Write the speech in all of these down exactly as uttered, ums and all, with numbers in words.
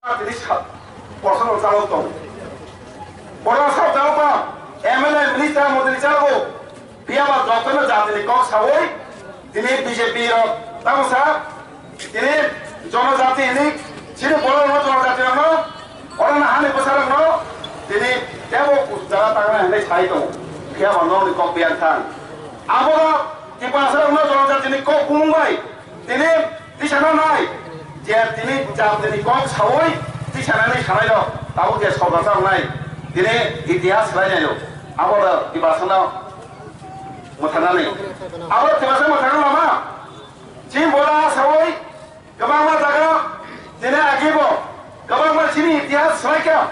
Tini sa-, kosono chalo tong. Borok sa chalo tong. M L A, minister, mantri chalo. Phiya ba jotono jatini kok sawi, tini B J P rok tamo sa, tini jonojati hini, chini borok rok jonojati rok no, oro na hani bwsa rok no, tini tebo jaga tangna hinwi sai tongo. Phiya ba nokni kok biyang thang. Abo rok Tiprasa rok no jonojati ni kok bumung bai, tini tisana nai, je tini jatini kok sawi, tisanani sanai rok, tabuk je sorkar chang nai, tini itihas swlai nai rok. Abo rok Tiprasa no mwthanani. Abo Tiprasa mwthangna lama. Chini bola sawi kwbangma jaga tini agibo kwbangma chini itihas swlaikha.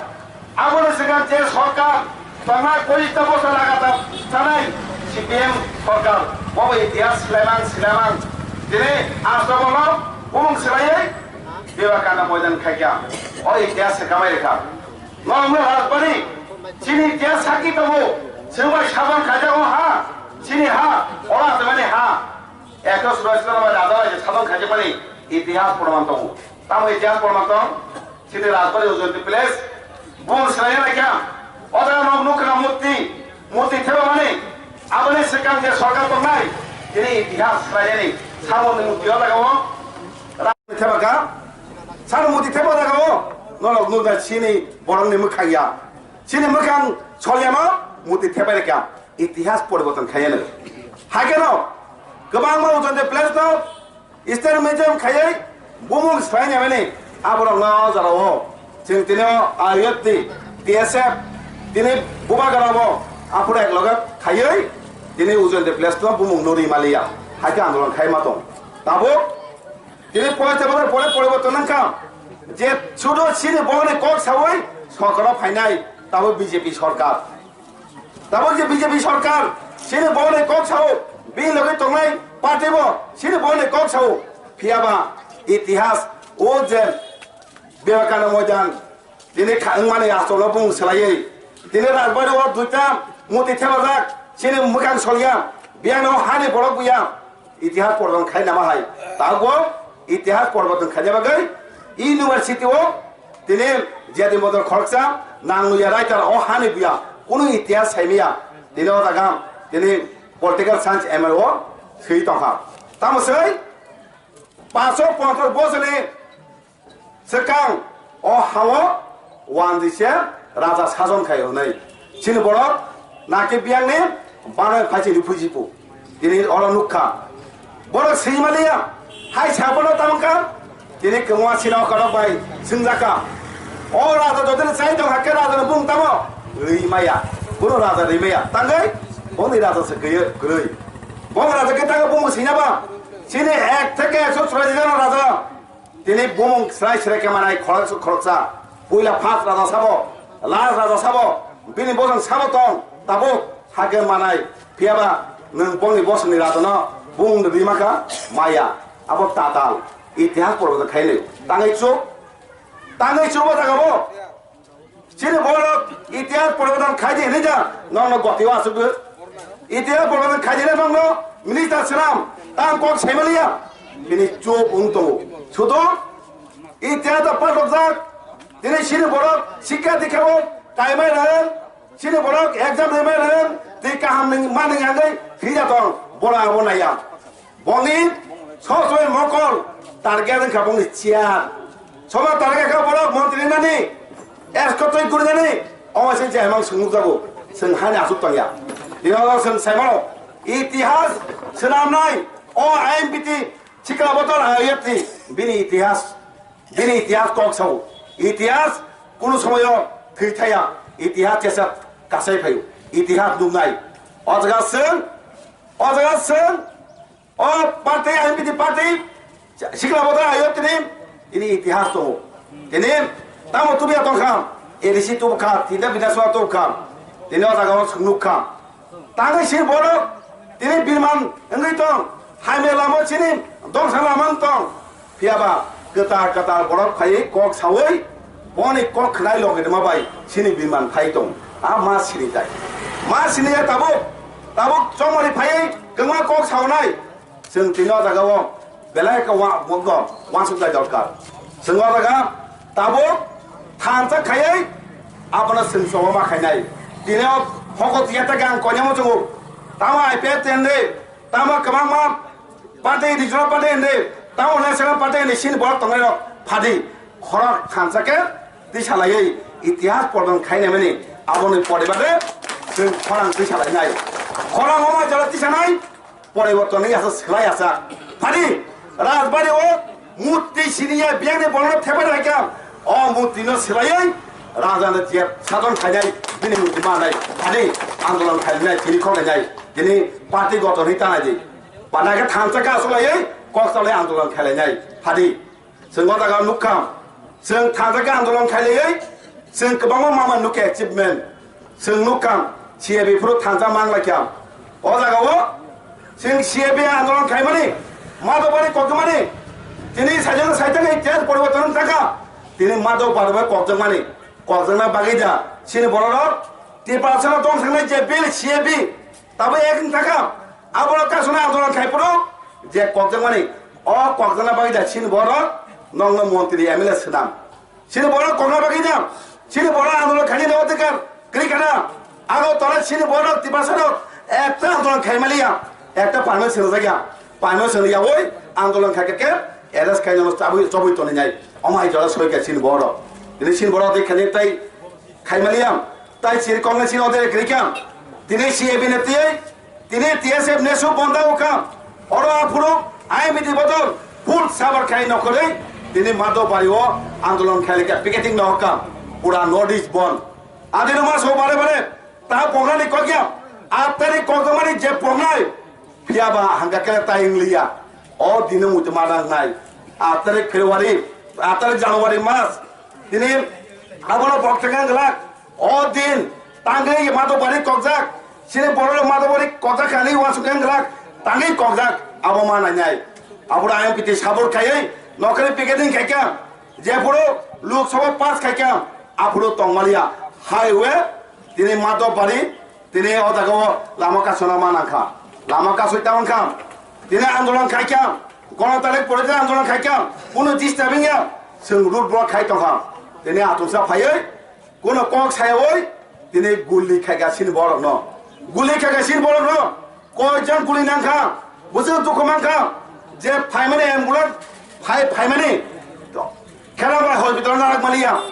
Aboni swkang je sorkar tongnai pochista bosa lagatar chanai C P M sorkar. Bobo itihas swlaimang swlaimang. Tini aswk bono bumung swlaiwi Vivekananda Moidan khaikha. O itihas se kamai rikha. Nongno Rajbari, chini itihas sakhi tongo. Chwngbai sabang khajago ha, chini ha, ora tongmani ha. Ekso suraisra bai raja bai sabang khajakmani itihas proman tongo. Tamo itihas proman tong? Chini Rajbari Ujjayanta Place, bun swlaiya naikha. O jaga nok nukha murti, murti thebamani. Aboni swkang je sorkar tongnai, chini itihas swlaiyani. Samoni murti o jaga o. Thebaka, sano muti theba daga o, norok nukna chini borokni mwkhang ya. Chini mwkhang solyama muti theba reka. Itihas poriborton khaiyano. Haikeno, kwbangma Ujjayanta Place no Eastern Museum khaiwi bumung swlainani aborok no jora o. Chwng tini o I F T, T S F, tini bubagra bo aphuru ek loge khaiwi tini Ujjayanta Place no bumung no ri maliya. Haikhe andolon khai ma tong. Tabuk Tini poisa bosor pore poriborton wngkha. Je sudo chini boni kok sawi sorkaro phainai, tabo B J P sorkar. Tabo je B J P sorkar, chini boni kok sao, bini loge tongnai party bo, chini boni kok sao. Phiyaba itihas, o je Vivekananda Moidan, Tini kha-, wngmani acholo bung swlaiwi. Tini Rajbari o duita muti thepajak, chini mwkhang solya, biyang no hani borok buya. Itihas poriborton khai nama hai. Tabuk itihas poriborton khaina bagwi university o tini jadi model khoroksa nangluya writer o hani buya. Kunu itihas saimaya. Tini o jaga tini political science M A o swi tongkha. Tamo swi paanch sho ponchas bochorni Swkang o hao wanjwi se raja sajon khai hwnwi. Chini borok nakhe biyangni banai phai chini phuji phu. Tini oro nukha. Borok swimaliya. Hai sabono tamkha. Tini kwmwa sina o kotok bai swngjaka. O raja jotoni chai tong hakhe raja no bung tamo. Rimaya. Bono raja rimaya. Tangwi boni raja se kwrwi. Bong raja khe tangwi bung sinaba. Chini ek theke ekso chwraiji jona raja. Tini bumung srai srai khe manai khoroksa khoroksa. Puila first raja sabo, last raja sabo, bini bosong sabo tong, tabuk hakhe manai. Phiyaba nwng bongni bosongni rajano bumung rwi mankha maya. Abo tatal. Itihas poriborton khainai. Tangwi chuk, tangwi chuk o jaga bo. Chini borok itihas poriborton khaidi hinwi da nokno gotio aswk. Itihas poriborton khaidi hinwi nokno minister swnam tang kok saimaliya. Bini chup wng tongo. Sudo itihas da patokjak. Tini chini borok sikha dikha o kaimai rang. Chini borok exam rimai rang. Tei kaham nang mani hangwi thwija tong. Bora abo naiya. Bongni sosoi mokol target wngkha bongni chair. Soba target kha borok montri nani, eskotoi guri nani, omo se jemang sunguk jago, seng hani asuk tongya. Dino seng saimano, itihas swnamnai, o I M P T, chikla botor I F T, bini itihas, bini itihas kok sao. Itihas kunu somoyo thwi thaya, itihas chesa kasai phaio, itihas nuknai. O jaga seng, o jaga seng, O party, I M P T party, sikla bodol ayo tini, tini itihas tongo. Tini tamo tubiya tongkha, A D C tubukha, tinda bidaswa tubukha, tini o jaga o swngnukha. Tangwi si borok, tini birman wngwi tong, haimya lama chini, dongsa lama wng tong. Phiyaba kwtal kwtal borok phaiwi kok sawi, Boni kok khwnai logi rwma bai chini biman phai tong. A ma sini tai. Ma sini ya tabuk. Tabuk chomori phai kwma kok sawnai. Chwng tini o jaga o belai ka wa, wa, wa, wansuk jai dorkar. Chwng o jaga Tabuk thansa khaiwi abono chwng choba ma khainai. Tini o hoko tiya ta gang koinamo chungo. Tamo I P F tende, tamo kwbangma party, regional party hinde, tamo national party hinde, sini borok tongnai rok phadi. Khorok thansa khe tisa laiwi itihas pordon khainai mani aboni pore bade chwng khorang tisa lainai. Khorang omo jora tisa nai, poriborton ni asa selai asa. Phadi, Rajbari o murti siniya biyang ni borok no thepai rai kha. O murti no selaiwi raja no je sadon khainai, bini murti manai. Phadi, andolon khainai, tini khok lainai, tini party goton hi tanai di. Bana khe thansa khe asulaiwi kok salai andolon khailainai. Phadi. Chwng o jaga nukha, chwng thansa khe andolon khailaiwi chwng kwbangma mama nukha achievement. Chwng nukha, C A B phuru thansa manglakha. O jaga o chwng C A B andolon khaimani, Madhobari kokmani, tini sajwk saitangwi tei poriborton wngkha. Tini Madhobari bai kokjakmani, kokjakna bagwi da chini bororok Tiprasano tongthoknai je bill C A B, tabuk ek wngkha. Abono kasuna andolon khai phuru je kokjakmani, o kokjakna bagwi da chini borok nokno montri M L A swnam. Chini borok kokna bagwi da chini borok andolon khainani odhikar kwrwi khana. Agartala chini borok Tiprasa rok ekta andolon khai maliya, ekta permit swngjak ya, permit swngjak yawi andolon khai khe arrest khainano chabwi chobwi tonwi nai. Omo hai jora soi kha chini borok. Tini chini borok tei khainai tai khai maliya, tai chini kokna chini odhikar kwrwi kha. Tini C A B ni twi Tini T S F nesu bonda ukha, oro aphuru I M P T bodol full sabar khai nokhorwi tini Madhobari o andolon khai likha, picketing no hokha, pura North East bon. Adino maso bare bare ta poknani kokya, aat tarik kokmani je poknai, phiyaba hangka kele ta ingliya. O dino muitu manang nai, aat tarik February, aat tarik January mas, tini abono pokthang glak. O din tangwi Madhobari kokjak, chini borok Madhobari kokjak kani uansukha wngkha, tangwi kokjak abo ma nainai. Aphuru I M P T sabur khaiwi nokhorni picketing khaikha, jephuru Lok Sabha pass khaikha, aphuru tongmaliya highway tini Madhobari tini o jaga o lama kasuna ma nangkha, lama kasui ta wngkha, tini andolon khaikha, Gonotarik porikhe andolon khaikha, kunu disturbing ya, chwng road block khai tongkha, tini atumsa phaiwi, Kuno kok sayawi tini guli khaika sini borokno. Guli khaika sini borokno. Koijon guli nangkha. Bwswk dukhu mankha. Je phaimani ambulance phai phaimani. Khela bai hospital narak maliya.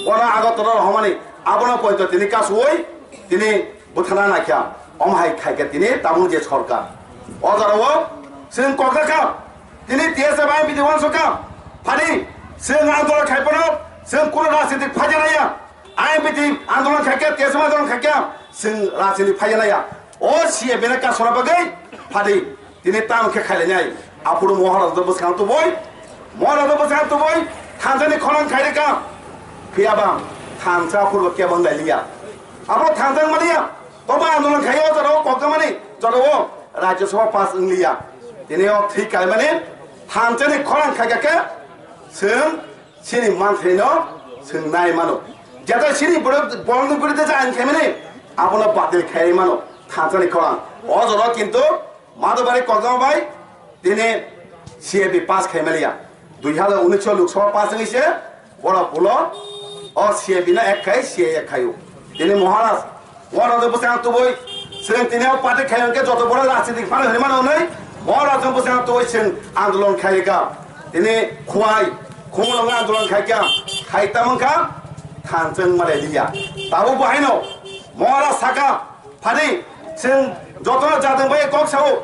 Bona Agartala homani. Abono poito tini kasuwi tini bwthana nakya. Om hai khaika tini tabuk je sorkar. O jorao chwng kokjakha. Tini T S F I M P T uansukha. Phani chwng andolon khaiphano chwng kuno rajnitik phajanaya. I M P T andolon khaikha, T S F andolon khaikha, chwng rajniti phaiya naiya. O C A B ni kasona bagwi phadi tini tamo khe khailainai. Aphuru Maharaj do bwskang tubui, Maharaj do bwskang tubui, thansa ni khorang khairikha. Phiyaba thansa aphuru kebang lailiya. Aphuru thansa maliya. Toba andolon khaiya o jorao kokjamani, jorao Rajya Sabha pass wngliya. Tini o thwi kaimani thansa ni khorang khaikha khe chwng Chini manthai no chwng nai mano. Jeta chini borok, borokni biruddhe je ain khaimani, abono batil khai mano, thansani khorang. O jora kintu Madhobari kokjama bai tini C A B pass khai maliya. Dui hazar unis Lok Sabha pass wngwi se borok ulo o C A B no ek khai, C A A ek khai o. Tini Maharaj, Oro jwng bwsang tubui chwng tini o party khai hwnkhe joto borok rajniti phano hwnwi mano hwnwi o rajwng bwsang tubui chwng andolon khai kha. Tini Khwai, Khumulwngo andolon khai kha, khai tamo wngkha thanchwng malai liya. Tabuk bo haino Maharaj saka phani chwng jotono jatwng bai kok sao,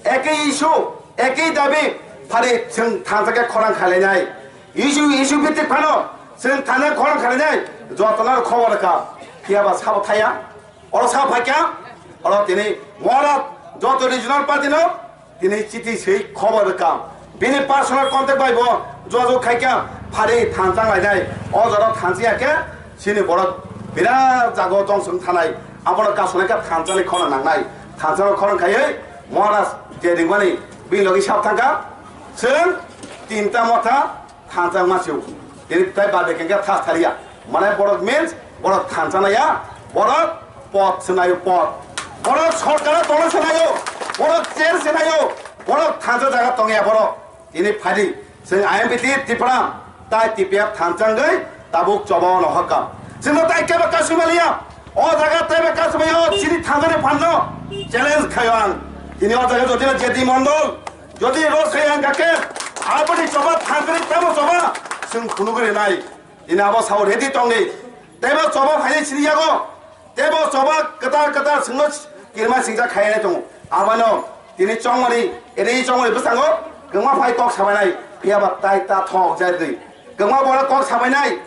ekei issue, ekei dabi phani chwng thansa khe khorang khailainai. Issue, issue bhitik phano chwng thana khorang khainai jotono khobor kha. Phiya ba sabo thaya. Oro sa phaikha. Oro tini Maharaj joto regional party no tini chiti swi khobor kha. Bini personal contact bai bo jojok khaikha. Phari thanchang lainai. O jora thanchiya khe chini borok birat jago tong chwng thanai. Abono kasonai kha thanchani khorang nangnai. Thanchano khorang khaiwi Maharaj je ringmani bini logi sab thangkha. Chwng tinta motha thansa wngma se o. Tini tai bade kengkhe thas thaliya. Mane borok means borok thansa naya, borok pot se nayo pot. Borok sorkar tongna se nayo, borok chair se nayo, borok thansa jaga tongya borok. Tini phadi, chwng I M P T Tripura, Tai T P F thanchangwi tabuk choba no hakam. Chwngno tai kebo kasumaliya. O jaga taibo kasumai o chini thanjani phanno challenge khayo ang. Tini o jaga jodi na J D Mondol, jodi rosai ang kake, aboni choba thanjani taibo choba, chwng phunugwi nai. Tini abo sao ready tongdi. Taibo choba phaini chini yago. Tebo choba kwtal kwtal swngo kirma singcha khainai tongo. Abano tini chongmani, eri chongmani bwskango kwma phai kok sabainai, phiya ba tai ta thok jai di. Kwma bora kok sabainai,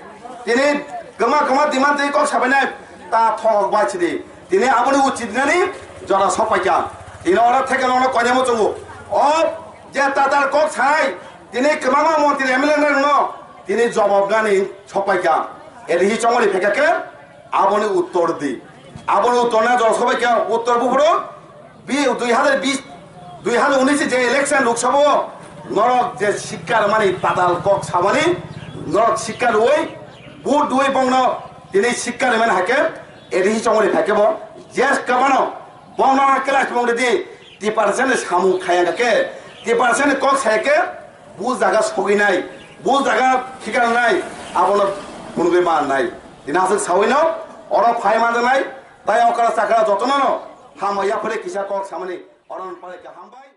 tini kwma kwma diman tei kok sabainai, ta thok bai chidi. Tini aboni uchit nani jora sok paikha. Tini ora theke nono koinamo chungo. O je tatar kok sai, tini kwbangma montri M L A rokno tini jobab nani sok paikha. Eri hi chongmani phekha khe, Aboni uttor di. Aboni uttor na jora sobai khe uttor buphuru bi dui hazar bis, dui hazar unis je election Lok Sabha o norok je sikka rwmani tatal kok samani, norok sikka rwui, vote rwui bongno tini sikka rwmani hakhe, A D C chongmani hakhe bo, je kabano bongno class bong di, Tiprasa ni samung khaya khe, Tiprasa ni kok saya khe, Bu jaga sogwi nai, bu jaga thikar nai, abono phunugwi man nai. Tini aswk sawi no, oro phai man nai, tai okra chakra jotono no, hamya phre kisa kok samani, oro pare khe hambai.